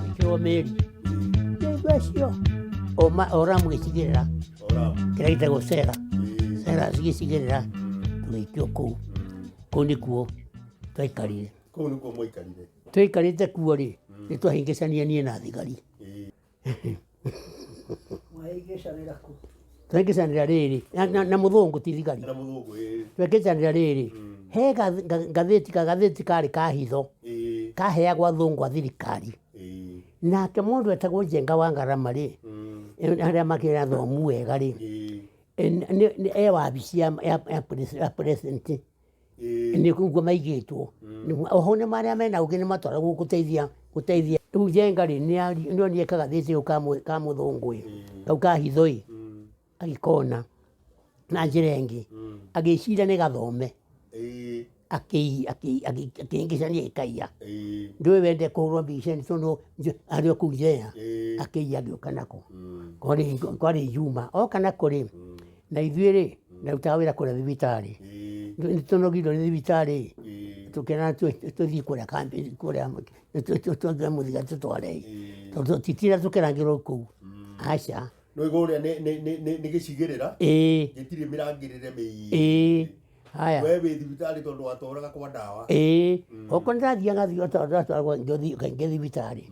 Gwĩkĩrwo mĩri Nĩ acio oramu gĩcigĩrĩra Oramu. Kĩrĩa gĩtagwo cera cera gĩcigĩrĩra, tũgĩikio kũu. Kũu nĩkuo twaikarire. Kũu nĩkuo mwaikarire. Twaikarĩte kuo rĩ, nĩ twahĩngĩcania niĩ na thigari. Mwahĩngĩcanĩra kũ? Twahĩngĩcanĩra rĩrĩ na mũthũngũ, ti thigari. Na mũthũngũ, ĩĩ. Twahĩngĩcanĩra rĩrĩ, he ngathĩti, kagathĩti karĩ ka hitho kaheagwo athũngũ a thirikari. Nake mũndũ etagwo Njenga wa Ngarama rĩ, arĩa makĩrĩ athomu wega rĩ, e wabici ya president. Nĩ ũguo maigĩtwo. Oho nĩ marĩa mena ũgĩ nĩ matwaragwo gũteithia gũteithia. Rĩu Njenga rĩ, nĩ onire kagathĩti kau ka mũthũngũ ĩ, kau ka hitho ĩ, agĩkona na njĩra ĩngĩ, agĩciria nĩ gathome, akĩingĩcania agĩkaiya. Ndũĩ wende kũhũrwo mbica nĩ tondũ arĩ o kũu njera, akĩiya agĩũka nako. Kwarĩ Juma, oka nako rĩ, na ithuĩ rĩ, ndarutaga wĩra kũrĩa thibitarĩ. Nĩ tũnogirwo nĩ thibitarĩ, tũkĩona tũthiĩ kũrĩa kambĩ kũrĩa tũtware mũthigari tũtware, tondũ tũtitinda tũkĩrangĩrwo kũu, aca. Nĩ kũrĩa nĩ gĩcigĩrĩra gĩtirĩ mĩrangĩrĩre mĩingĩ. Ĩĩ, haya. We wĩ thibitarĩ tondũ watũraga kwa ndawa. Ĩĩ, okorwo nĩndathiaga ngathiĩ ndatwaragwo kaingĩ thibitarĩ.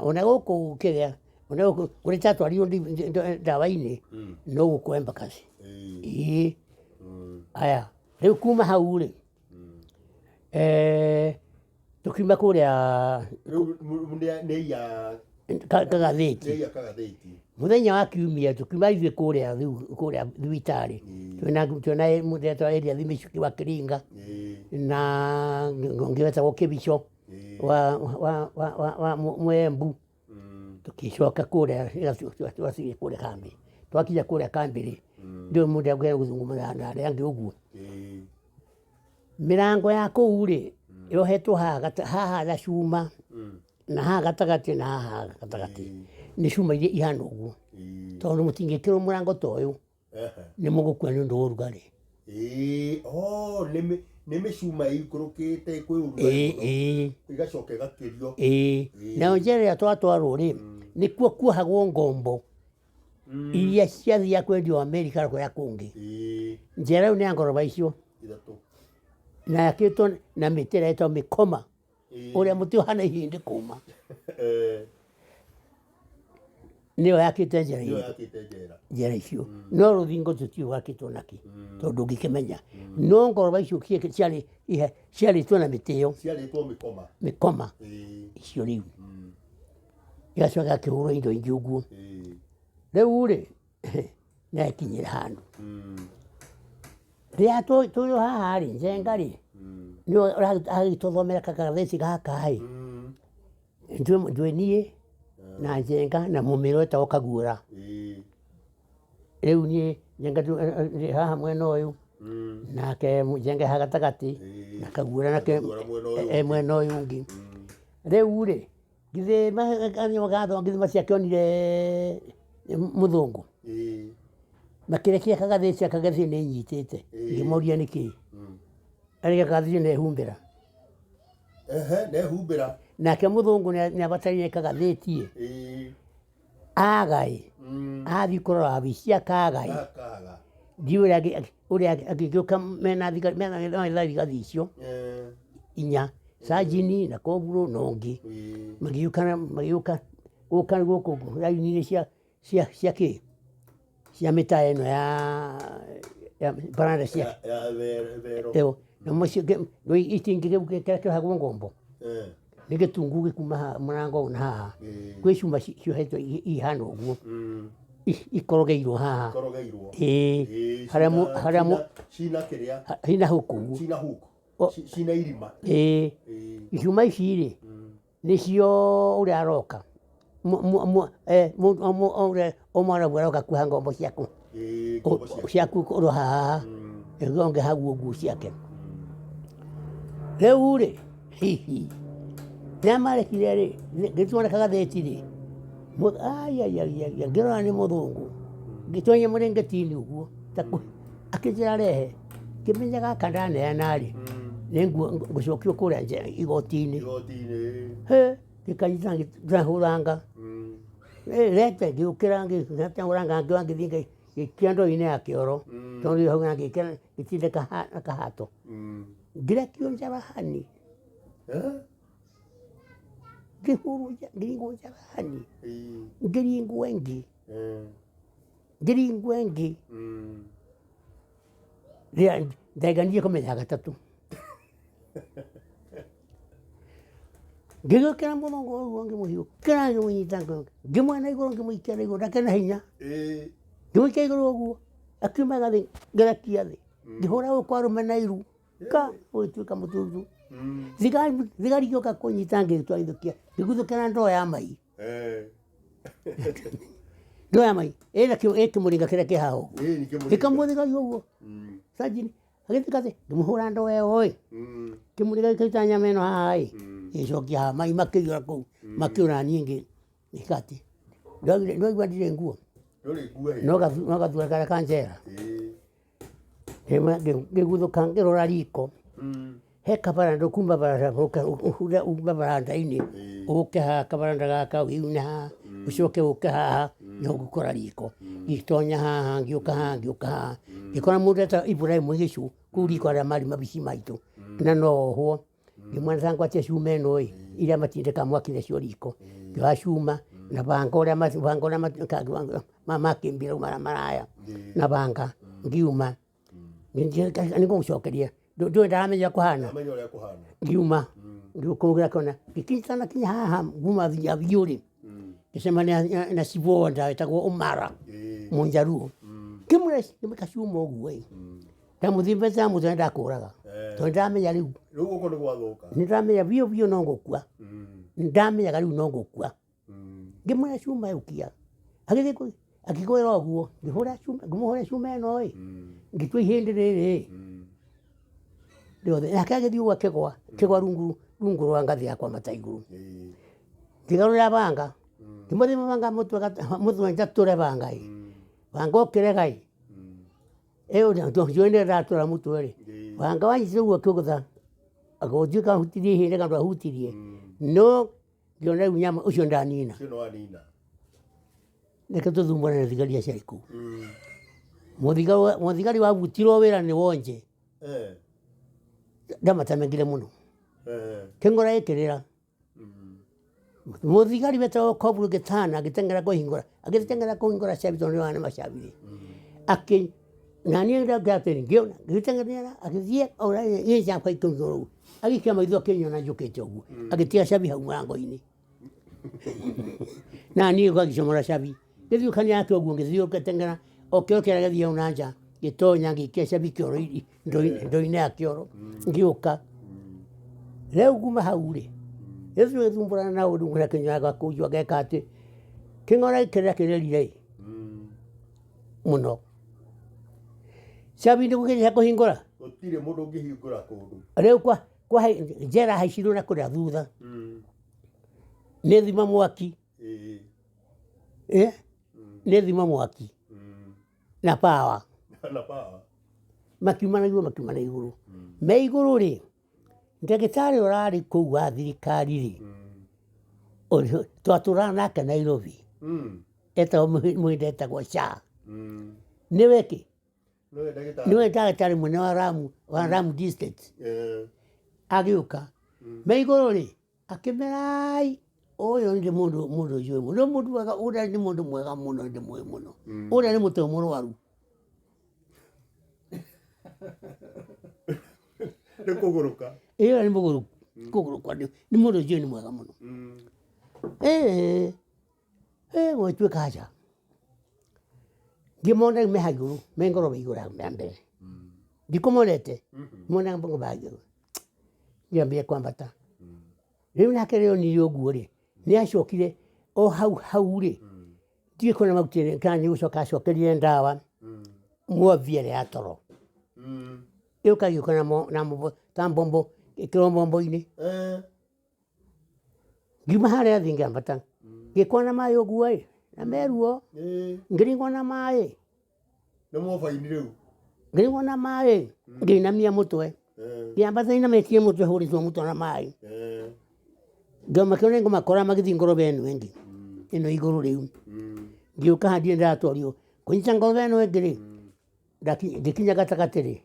Ona gũkũ kĩrĩa, ona gũkũ kũrĩa ndatwarirwo ndawa-inĩ no gũkũ Embakasi. Ĩĩ. Haya, rĩu kuma hau rĩ, tũkiuma kũrĩa. Rĩu nĩ iya kagathĩti. Nĩ iya kagathĩti. Mũthenya wa kiumia tũkiuma ithuĩ kũrĩa rĩu kũrĩa thibitarĩ, twĩna mũndũ etagwo Elias Michuki wa Kĩringa na ũngĩ wetagwo Kĩbico wa Mwembu. Tũgĩcoka kũrĩa twathiĩ kũrĩa kambĩ. Twakinya kũrĩa kambĩ rĩ, ndũĩ mũndũ angĩenda gũthungumana na arĩa angĩ ũguo. Mĩrango ya kũu rĩ, yohetwo haha haha na cuma, na haha gatagatĩ na haha gatagatĩ. Nĩ cuma iria ihana ũguo. Tondũ mũtingĩkĩrwo mũrango ta ũyũ, nĩ mũgũkua nĩ ũndũ wa ũrugarĩ. Ĩĩ, oh, nĩ mĩcuma ĩikũrũkĩte kwĩ ũrugarĩ mũno. Ĩgacoka ĩgakĩrio. Ĩĩ. Nayo njera ĩrĩa twatwarwo rĩ, nĩkuo kuohagwo ngombo iria ciathiaga kwendio Amerika na kũrĩa kũngĩ. Njera ĩyo nĩ ya ngoroba icio 3. Na yakĩtwo na mĩtĩ ĩrĩa ĩtagwo mĩkoma, ũrĩa mũtĩ ũhana ihĩndĩ kũma. Nĩyo yakĩte njera Nĩyo icio. Yakĩte njera. Njera icio. No rũthingo tũtiũĩ rwakĩtwo nakĩ, tondũ ndũngĩkĩmenya. No ngoroba icio ciarĩ ciarĩtwo na mĩtĩ ĩyo. Ciarĩtwo mĩkoma. Mĩkoma icio rĩu. Igacoka igakĩhũrwo indo ingĩ ũguo. Rĩu rĩ, nĩyakinyire handũ. Rĩrĩa tũrĩ haha rĩ, Njenga rĩ, nĩwe agĩtũthomera kagathĩti gaka ĩ, twĩ niĩ na Njenga na mũmĩro wetagwo Kaguũra. Rĩu niĩ Njenga ndĩ haha mwena ũyũ, nake Njenga e haha gatagatĩ, na Kaguũra nake e mwena ũyũ ũngĩ. Rĩu rĩ, githĩ githĩ matiakĩonire mũthũngũ? Makĩrekia kagathĩti, kagathĩti nĩ nyitĩte, ngĩmoria nĩkĩ. Arĩa kagathĩti nĩ humbĩra. Ehe, nehumbĩra. Nake mũthũngũ nĩ abatarire kagathĩti agaĩ, athiĩ kũrora wabici akagaĩ. Akaga. Ndiũĩ ũrĩa agĩũka mena thigari, mena thigari icio inya, sajini na koburo na ũngĩ. Magĩũka magĩũka gũka gũkũ raini-inĩ cia kĩ cia mĩtaa ĩno ya baranda cia Ya thero. Ĩyo na mũcio itingĩ kĩrĩa kĩohagwo ngombo nĩ gĩtungu gĩkuma haha mũrango ũyũ na haha, kwĩ cuma ciohetwo ihana ũguo, ikorogeirwo haha. Ikorogeirwo. Ĩĩ. Harĩa harĩa cina kĩrĩa. Hina hook ũguo. Cina hook. Cina irima. Ĩĩ. Icuma ici rĩ, nĩcio ũrĩa aroka ũrĩa ũmwarabu aroka kuoha ngombo ciaku. Ngombo ciaku. Ciaku kũroha haha, ĩyo ũngĩ hau ũguo ciake. Rĩu rĩ, hihi rĩrĩa marekire rĩ, ngĩtuona kagathĩti rĩ, ngĩrora nĩ mũthũngũ, ngĩtonya mũrĩngĩti-inĩ ũguo, akĩnjĩra rehe, ngĩmenya gaka ndaneana rĩ, Nĩ ngũcokio kũrĩa nje igoti-inĩ. Igoti-inĩ. He ngĩkanyita ngĩhũranga. Rete ngĩũkĩra ngĩhũranga ngĩoya ngĩthiĩ ngĩikia ndoo-inĩ ya kĩoro tondũ hau ngĩkĩra ngĩtindĩka na kahato. Ngĩrekio njarahani. Ngĩhũrwo ngĩringwo njarahani. Ngĩringwo ĩngĩ. Ngĩringwo ĩngĩ. Rĩrĩa ndaiganire kũmenya gatatũ. Ngĩgĩũkĩra mũthongo ũguo ngĩmũhiũkĩra ngĩmũnyita ngĩmuoya na igũrũ ngĩmũikia na igũrũ ndakĩrĩ na hinya. Ngĩmũikia igũrũ ũguo akiuma thĩ ngĩrekia thĩ. Ngĩhũra gũkũ arũme na iru ka ũgĩtuĩka mũtutu. Thigari thigari igĩũka kũnyita ngĩtwarithũkia ngĩguthũkĩra ndoo ya mai. Ndoo ya mai ĩna ĩ kĩmũringa kĩrĩa kĩ haha ũguo. Gĩkamũthigari ũguo. Sajini agĩtuĩka atĩ ngĩmũhũra ndoo ĩyo ĩ kĩmũringa gĩkĩruta nyama ĩno haha ĩ gĩgĩcokia haha mai makĩiyũra kũu makĩũra niĩ ngĩka atĩ ndwaigua ndirĩ nguo no gathura karĩa ka njera. Ngĩguthũka ngĩrora riko he kabaranda kuma baranda uma baranda-inĩ ũke haha kabaranda gaka wĩune haha ũcoke ũke haha nĩho ngũkora riko. Ngĩtonya haha ngĩũka haha ngĩũka haha ngĩkora mũndũ etagwo Ibrahim Gĩcũ kũu riko harĩa marĩ mabici maitũ na no ohwo. Ngĩmwĩra ta ngwatie cuma ĩno ĩ iria matindĩkaga mwaki nacio riko. Ngĩoya cuma na banga ũrĩa banga ũrĩa makĩmbira maraya na banga ngiuma. Nĩngũgũcokeria ndũĩ ndaramenya kũhana. Ngiuma ngĩũkũgĩra kona ngĩkinyitana kinya haha nguma biũ rĩ ngĩcemania na cibonda wetagwo Ũmara Mũnjaruo. Ngĩmwĩra ngĩmwĩka cuma ũguo ĩ ndamũthimbĩte ndamũtwara nĩndakũraga tondũ nĩndamenya rĩu. Rĩu gũkũ nĩ gwathũka. Nĩndamenya biũ biũ no ngũkua. Nĩndamenyaga rĩu no ngũkua. Ngĩmwĩra cuma ĩũkia agĩthiĩ akĩgwĩra ũguo ngĩhũra cuma ngĩmũhũra cuma ĩno ĩ ngĩtua ihĩndĩ rĩrĩ rĩothe nake agĩthiĩ ũguo akĩgwa akĩgwa rungu rungu rwa ngathĩ ya kwambata igũrũ. Ngĩgarũrĩra banga ngĩmũthima banga mũtwe mũtwe ndatũre banga ĩ banga ũkĩrega ĩ ĩyo njũĩ nĩ ndatũra mũtwe rĩ banga wanyitire ũguo akĩũgũtha gũthiĩ kahutirie ihĩndĩ kana ndwahutirie no ngĩona rĩu nyama ũcio ndanina. Ũcio nĩwanina. Reke tũthumbũrane na thigari acio arĩ kũu. Mũthigari wabutirwo wĩra nĩ wonje. Ndamatemengire mũno. Kĩng'ora gĩkĩrĩra. Mũthigari wetagwo Koburu Gĩtana agĩteng'era kũhingũra agĩteng'era kũhingũra cabi tondũ nĩwe warĩ na macabi rĩ. Akĩ na niĩ ndauga atĩrĩ ngĩona ngĩteng'era agĩthiĩ niĩ njakwa ikĩhingũra ũguo. Agĩikia maitho akĩnyona njũkĩte ũguo agĩtiga cabi hau mũrango-inĩ. Na niĩ ngagĩcomora cabi. Ngĩthiũkania nake ũguo ngĩthiĩ ngĩteng'era o kĩoro kĩrĩa gĩthiĩ hau na nja ngĩtonya ngĩikia cabi kĩoro-inĩ ndoo-inĩ ya kĩoro ngĩũka. Rĩu kuma hau rĩ rĩu tũgĩthumbũrana na ũndũ ũrĩa kĩnyuaga kũnjua ngeka atĩ kĩng'ora kĩrĩa kĩrĩrire ĩ mũno. Cabi nĩ gũkĩria kũhingũra. Gũtirĩ mũndũ ũngĩhingũra kũndũ. Rĩu kwa kwa njera haicirwo na kũrĩa thutha. Nĩ thima mwaki. Nĩ thima mwaki na power. Na power. Makiuma na igũrũ makiuma na igũrũ. Me igũrũ rĩ ndagĩtarĩ ũrarĩ kũu wa thirikari rĩ twatũraga nake Nairobi. Etagwo mũhĩndĩ etagwo Sha. Nĩwe kĩ? Nĩwe ndagĩtarĩ mũnene wa Ramu wa Ramu district. Agĩũka. Me igũrũ rĩ akĩmerai ũyũ nĩ mũndũ mũndũ njũĩ mũno nĩ mũndũ mwega ũrĩa nĩ mũndũ mwega mũno ndĩmũĩ mũno ũrĩa nĩ mũtwe mũrwaru. Nĩ kũgũrũka. Ĩyo nĩ mũgũrũku kũgũrũka nĩ mũndũ njũĩ nĩ mwega mũno. Gũgĩtuĩka aca. Ngĩmona rĩu me hau igũrũ me ngoroba igũrũ ya mbere. Ndikũmonete monaga ngoroba igũrũ. Ngĩambia kwambata. Rĩu nake rĩrĩa onire ũguo rĩ nĩ acokire o hau hau rĩ ndiũĩ kana marutire kana nĩ gũcoka acokerire ndawa morphine ĩrĩa ya toro. Ĩũka ĩgĩũka na ta mbombo ĩkĩrwo mbombo-inĩ. Ngiuma harĩa thĩ ngĩambata ngĩkora na maĩ ũguo ĩ na me ruo ngĩringwo na maĩ. Nĩ mwobaini rĩu. Ngĩringwo na maĩ ngĩinamia mũtwe. Ngĩambata inamĩtie mũtwe hũrĩtwo mũtwe na maĩ. Ngĩoma kĩo nĩngũmakora magĩthiĩ ngoroba ĩno ĩngĩ, ĩno igũrũ rĩu. Ngĩũka haha ndirĩ ndĩratwario. Kũnyita ngoroba ĩno ĩngĩ rĩ, ngĩkinya gatagatĩ rĩ,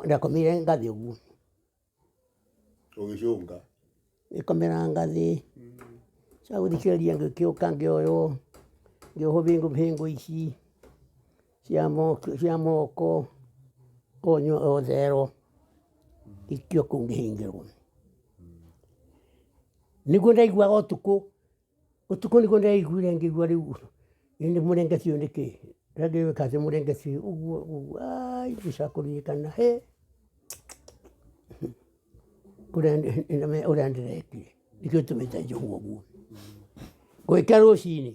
ndakomire ngathĩ ũguo. Ũgĩcũnga. Ngĩkomera ngathĩ, coka gũthikĩrĩria ngĩũka ngĩoywo, ngĩohwo bĩngũ bĩngũ ici cia moko, otherwo, ngĩikio kũu ngĩhingĩrwo. Nĩguo ndaiguaga ũtukũ, ũtukũ nĩguo ndaiguire ngĩigua rĩu nĩ mũrengeti ũyũ nĩkĩ, ndangĩũĩ atĩ mũrengeti ũyũ ũguo ũguo, ai ngĩcoka kũririkana hĩ, ũrĩa ndĩrekire nĩkĩo gĩtũmĩte njohwo ũguo. Gũgĩkĩa rũcinĩ,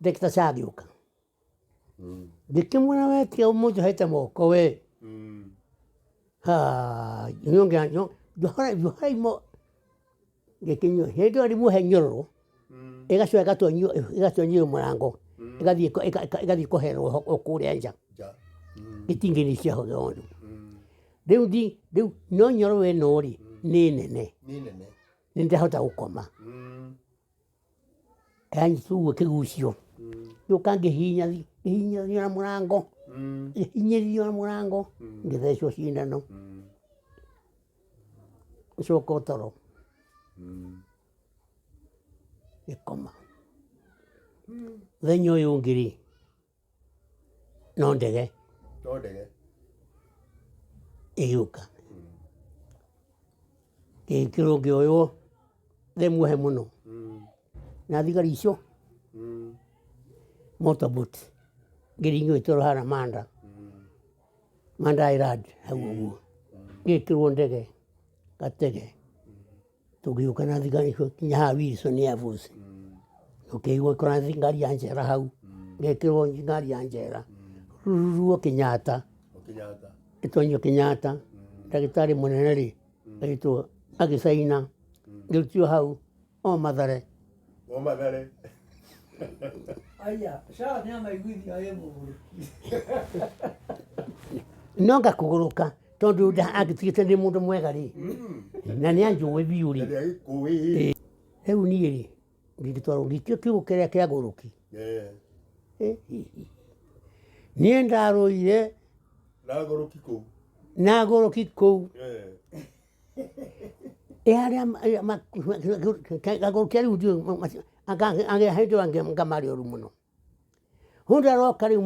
ndagĩtarĩ Cha agĩũka, ngĩkĩmwĩra we tiga ũmũnjohete moko we, njohera ngĩkĩnyua hĩndĩ ĩyo ndimuohe nyororo, ĩgacoka ĩgatonyio mũrango, ĩgathiĩ ĩgathiĩ kũherwo o kũrĩa nja, itingĩ-inĩ cia ũndũ. Rĩu rĩu no nyororo ĩno rĩ, nĩ nene, nĩ ndĩrahota gũkoma. Yanyita ũguo kĩgucio, ngĩũka ngĩhihinya ngĩhihinyithio na mũrango, ngĩhihinyĩrĩrio na mũrango, ngĩthecwo cindano, ngĩcoka o toro, ngĩkoma. Mũthenya ũyũ ũngĩ rĩ, no ndege. No ndege. Ĩgĩũka. Ngĩkĩrwo ngĩoywo ndĩ muohe mũno na thigari icio motorboat ngĩringwo ĩtwarwo harĩa Manda, Manda Island hau ũguo. Ngĩkĩrwo ndege gatege. Tũgĩũka na thigari icio kinya haha Wilson Air Force. Ũkĩigua kũrathiĩ ngari ya njera hau, ngĩkĩrwo ngari ya njera, ruruo Kenyatta, ĩtonyio Kenyatta, ndagĩtarĩ mũnene rĩ, agĩtwo agĩcaina, ngĩrutio hau o Mathare. O Mathare. Aya, sawa nĩ amaiguithia wĩ mũgũrũki. No ngakũgũrũka tondũ angĩtigĩte ndĩ mũndũ mwega rĩ, na nĩ anjũĩ biũ rĩ. Nĩ agĩkũĩ. Rĩu niĩ rĩ, ngĩgĩtwarwo ngĩikio kiugũ kĩrĩa kĩa gũrũki. Niĩ ndarũire Na gũrũki kũu. Na gũrũki kũu. Ĩ arĩa gagũrũki rĩu ndiũĩ hĩndĩ ĩyo anga marĩ oru mũno. Mũndũ aroka rĩu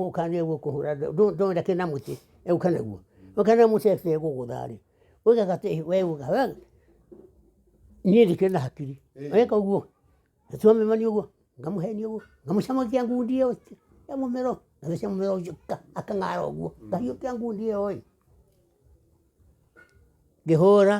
ũka nĩegũkũhũra ndona kĩna mũtĩ egũka naguo. Oka na mũtĩ egũgũtha rĩ, oigaga atĩ we uga niĩ ndikĩrĩ na hakiri. Eka ũguo, twamemania ũguo, ngamũhenia ũguo, ngamũcamakia ngundi ĩyo ya mũmero, ngatheca mũmero ũcio akang'ara ũguo, ngahiũkia ngundi ĩyo ĩ, ngĩhũra.